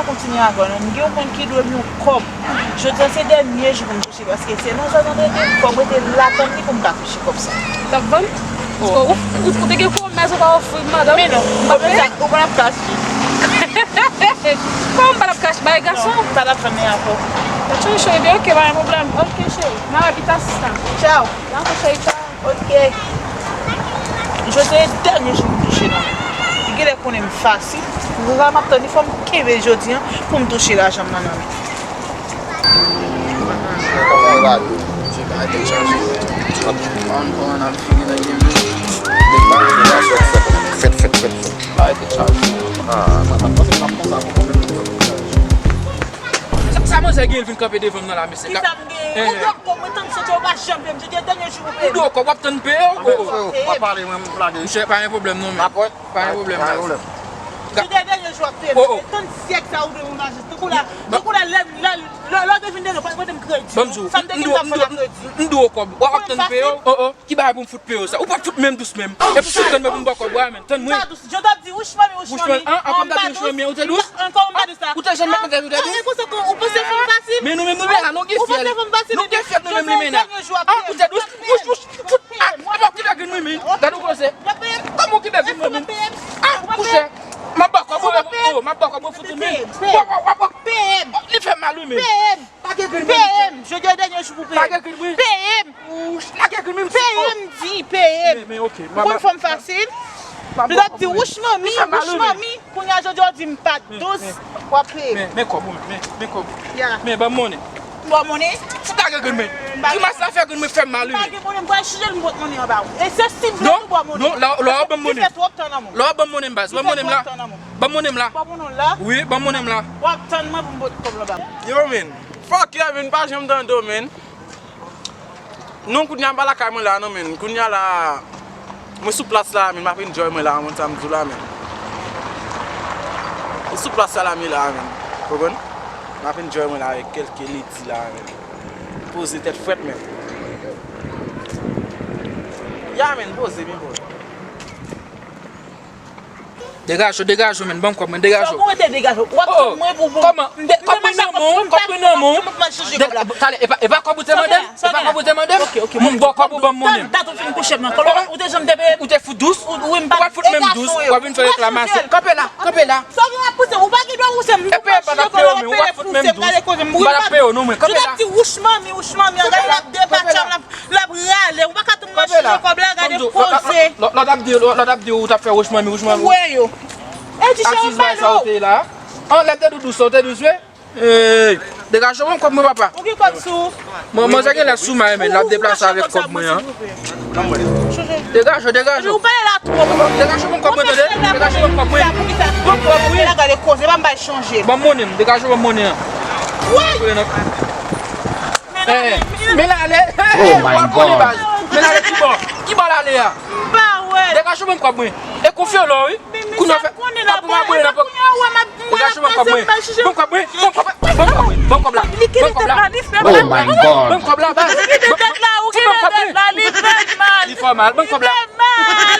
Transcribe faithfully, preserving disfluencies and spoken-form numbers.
Kontinye avè w non. M gen yon moun ki dwe m yon kòb. Jodi a se dènye jou pou m touche, paske se nan zòn nan m rete, fò m rete la tann li pou m ka touche kòb sa. L ap vann? Paske ou, ou, ou te gen kòmès ou pa ofri madanm? Men non, m pa peye. Ou pa ap kache. Kòman m pa ap kache bay gason? Non, m pa ap vann men avè w. Cheri, cheri, ebyen, ok, pa gen pwoblèm. Ok, cheri. Mwen avè w pi ta, sista. Tchaw. Dakò, cheri, tchaw. Ok. Jodi a se dènye jou pou m touche non. Li genlè konnen m fasil. Pou sa m ap tann li, fò m kenbe jodi a pou m touche lajan m nan nan men. Kòman w rale? Mesye, bagay tèt chaje. Kòman, kòman n ap vire nan game nan? Nèg pa fèt, fèt, fèt, fèt, fèt. Bagay tèt chaje. Ah, mwen pa t panse m t ap konsa pou mwen menm. Sa, sa manzè gen, l vin kanpe devan m nan la, mesye. Kisa m gen? Eh. Ou dwe kòb mwen tann sèt, ou pa janm peye m. Jodi a dènye jou pou peye m. Ou dwe kòb, w ap tann peye w? Oh, oh. Frè, w ap pale, mwen m lage. Monchè, pa gen pwoblèm non, men. Pa gen pwoblèm. Jodi a dènye jou w ap peye m. Jodi a dènye jou w ap peye m. Oh, oh. Tann syèk sa ou dwe yon lajan. Tankou la, tankou la, lè, lè, lè, lè w te vin dènye, w pa t mande m kredi. Ban m di w, sa m te gen m t ap fè la kredi. M dwe w kòb, w ap tann peye w? Oh, oh. Ki bagay pou m fout peye w sa? Ou p ap fout menm dous menm. E pou fout tann mwen pou m ba w kòb, wa, men. Tann mwen. Sa dous. Jan w t ap di, wouch manmi, wouch manmi. Wouch manmi, an, an, kòm w t ap di wouch manmi an, ou te dous? Ankò, ou pa dous la. Ou te janm mèt mete ou te dous? Ou panse ke ou, ou panse fanm fasil? Men nou menm nou menm la, nou gen fyèl. Ou panse fanm fasil? Nou gen fyèl nou menm li menm la. An, ou te dous? Wouch, wouch, fout. Ah, ah, bon, ki bègin mwen, men. Gade ou koze. Kòman ki bègin mwen, men? Ah, mouchè. M ap ba w kòb, mwen, oh, m ap ba w kòb, mwen fout ou, men. W ap, w ap, w ap, w ap. Peye m. Li fè mal, wi, men. Peye m. Lage grenn mwen. Peye m. Jodi a dènye jou pou peye m. Lage grenn mwen. Peye m. Lage grenn mwen. Peye m, di, peye m. Men, men, ok. Ou konn fanm fasil? Li t ap di, wouch manmi, wouch manmi. Kounye a jodi a w di m pa t dous, w ap peye m. Men, men kòb ou, men, men kòb ou. Ya. Men, ban m monnen. M ba w monnen? Fout lage grenn mwen. Grimas la fè grenn mwen fè m mal, wi. M pa gen monnen, m pral chanje l, m pot monnen an ba ou. E se si m vle tou ba w monnen. Non, non, lè, lè w ap ban m monnen. Li fè twòp tan nan men w. Lè w ap ban m monnen, baz. Ban m monnen m la. Ban m monnen m la. Ban m monnen w la? Wi, ban m monnen m la. W ap tann mwen pou m pot kòb la ba ou. Yo, men. Fuck yeah, men, pa janm tande w, men. Non, kounye a m pa lakay mwen la, non, men. Kounye a la, mwen sou plas la, men, m ap enjoy mwen la, mwen sa m di w la, men. Mwen sou plas la, la, m ye la, men. Konprann? M ap enjoy mwen la avèk kèlke lady la, men. Poze tèt frèt, men. Ya, men, poze, men, poze. Degaje w, degaje w, men. Ban m kòb mwen, degaje w. Sa w pou rete degaje w? W ap tann mwen pou, pou. Kòman? Kòb mwen nan men w, kòb mwen nan men w. Talè, e pa, e pa kòb ou te mande m? E pa kòb ou te mande m? Ok, ok. M ba w kòb ou ban m monnen m. Dat ou fin kouche m nan kòlè, ou te janm te peye m? Ou te fout dous? Ou pa t fout menm dous, w ap vin fè reklamasyon. Kanpe la, kanpe la. Sa w gen w ap pouse, ou pa gen dwa pouse m. Epi m pa t ap peye w, men w ap fout menm dous. M pa t ap peye w non, mwen. Kanpe la. Ou t ap di wouch manmi, wouch manmi, gade l ap depatcha m, l ap L ap rale, ou pa ka tou mwen chanje kòb la, gade koze. Lòt ap di, lòt ap di ou t ap fè wouch manmi, wouch manmi. Ou wè yo. E ti chè yo pale w. An, lè m te dou dous, ou te dous vre? Ey, degaje w, ban m kòb mwen, papa. Ou gen kòb sou ou? Mwen, manzè gen lè sou mwen, men l ap deplase avèk kòb mwen an. Degaje w, degaje w. Ou pale la twòp. Degaje w, ban m kòb mwen, tande. Degaje w, ban m kòb mwen. Ban m kòb, wi. Gade koze, pa m bay chanje. Ban m monnen m, degaje w, ban m monnen an. Woy! Men l ale. Oh my God. Men l ale ki bò? Ki bò l ale a? M pa wè. Degaje w, ban m kòb mwen. E konfye w la, wi. Kounye a fè. Degaje w, ban m kòb mwen. Ban m kòb mwen. Ban m kòb mwen. Ban m kòb mwen. Ban m kòb la. Ban m kòb la. Oh my God. Ban m kòb la, baz. Ban m kòb mwen. Li fè mal. Ban m kòb la. Li fè mal.